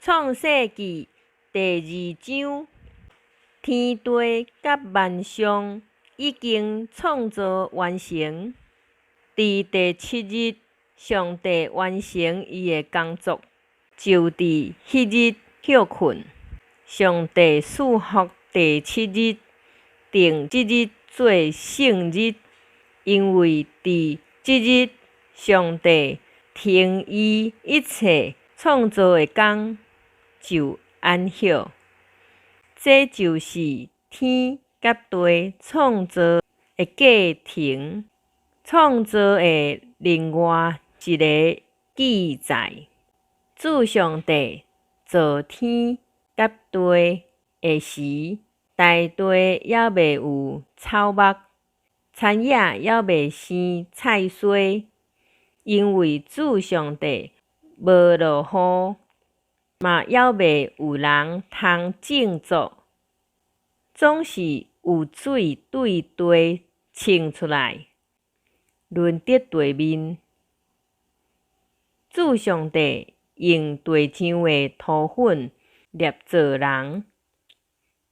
創世記第二章，天地佮萬象已經創造完成。佇第七日，上帝完成伊的工作，就佇彼日歇睏。上帝賜福第七日，定這日做聖日，因為佇這日，上帝停伊一切創造的工，就安歇。這就是天佮地創造的過程，創造的另外一个記載。主上帝造天佮地的時，大地猶未有草木，田野猶未生菜蔬，因為主上帝無落雨，嘛猶未有人通種作，總是有水對地衝出來，潤得地面。主上帝用地上的塗粉捏造人，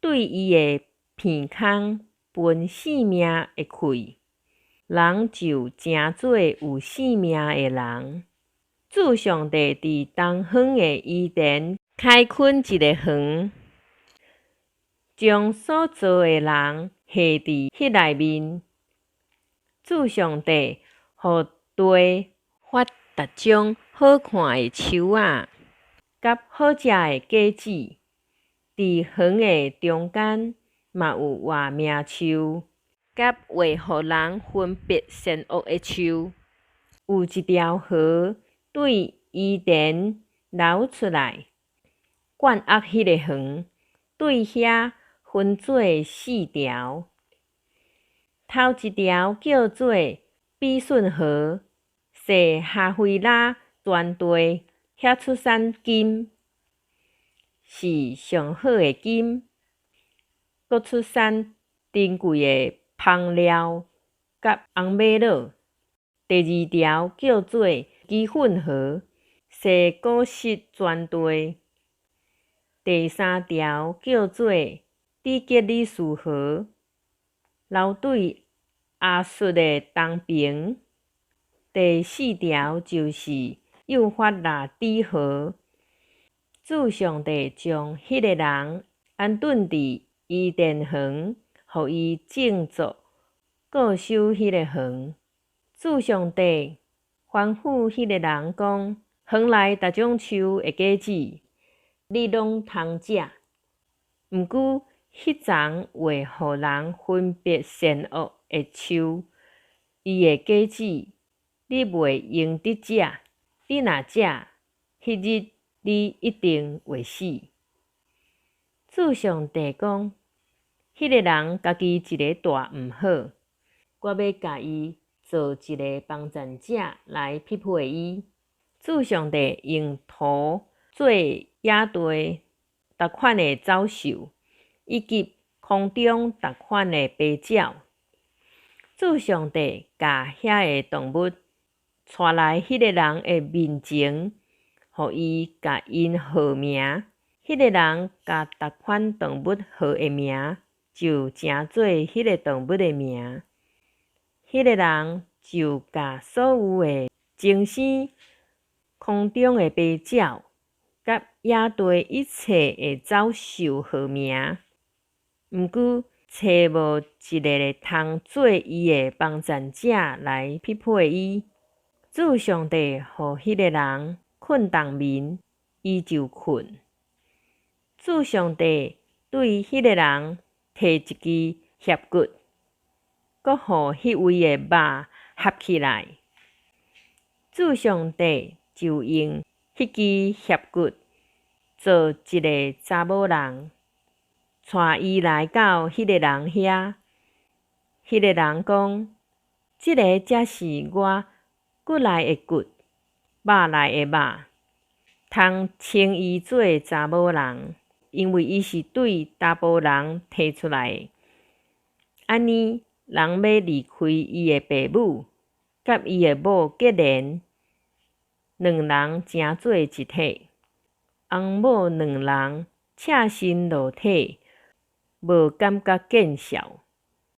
對伊的鼻孔噴生命的氣，人就成做有生命的人。主上帝佇東方的伊甸開墾一個園，將所造的人下佇彼內面。主上帝予地發逐種好看的樹仔，佮好食的果子。佇園的中間嘛有活命樹，佮會予人分別善惡的樹。有一條河對伊甸流出來，灌壓彼个園，對遐分做四條。頭一條叫做比遜河，踅哈菲拉全地，遐出產金，是上好的金，閣出產珍貴的香料佮紅瑪瑙。第二條叫做基訓河，踅古實全地。第三條叫做底格里斯河，流對亞述的東爿。第四條就是幼發拉底河。主上帝將彼个人安頓佇伊甸園，予伊種作、固守彼个園。主上帝吩咐彼个人講：園內逐種樹的果子，你攏通食。毋過，彼叢會予人分別善惡的樹，伊的果子，你袂用得食。你若食，彼日你一定會死。主上帝講：彼个人家己一个蹛毋好，我欲共伊做一个幫贊者來匹配伊。主上帝用土做野地逐款的走獸，以及空中逐款的飛鳥。主上帝共遐个動物帶來彼个人的面前，予伊共𪜶號名。彼个人共逐款動物號的名，就成做彼个動物的名。彼个人就共所有的精生、空中的飛鳥，佮野地一切的走獸號名。毋過，揣無一个通做伊的幫贊者來匹配伊。主上帝予彼个人睏重眠，伊就睏。主上帝對彼个人提一支脅骨，閣予彼位的肉合起來。主上帝就用彼支脅骨做一个查某人，帶伊來到彼个人遐。彼个人講：這个才是我骨內的骨，肉內的肉，通稱伊做查某人，因為伊是對查埔人提出來的。按呢，人欲離開伊的爸母，佮伊的某結連，兩人成做一體。翁某兩人赤身露體，無感覺見笑。